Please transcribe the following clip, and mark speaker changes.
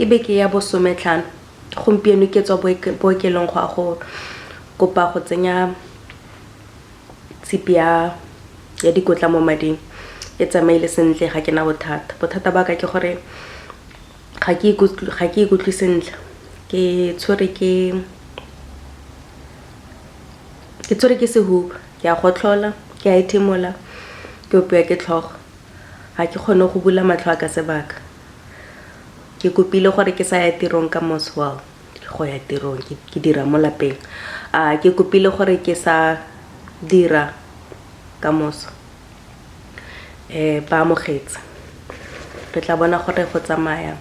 Speaker 1: Ke beke ya bosometlhano. Gompieno ke tswa bookelong go ya go kopa go tsenya tshipi ya ya dikotla mo mading. E tsamaile sentle, ga ke na bothata. Bothata ba ka ke gore ga ke ikutlwe sentle. Ke tshwere ke ke tshwere ke sehuba, ke a gotlhola, ke a ethimola, ke opiwa ke tlhogo. Ga ke kgone go bula matlho a ka sebaka. Ke kopile gore ke sa ya tirong ka moso, well, go ya tirong ke dira mo lapeng. Ke kopile gore ke sa dira ka moso. Ba amogetse. Re tla bona gore go tsamaya.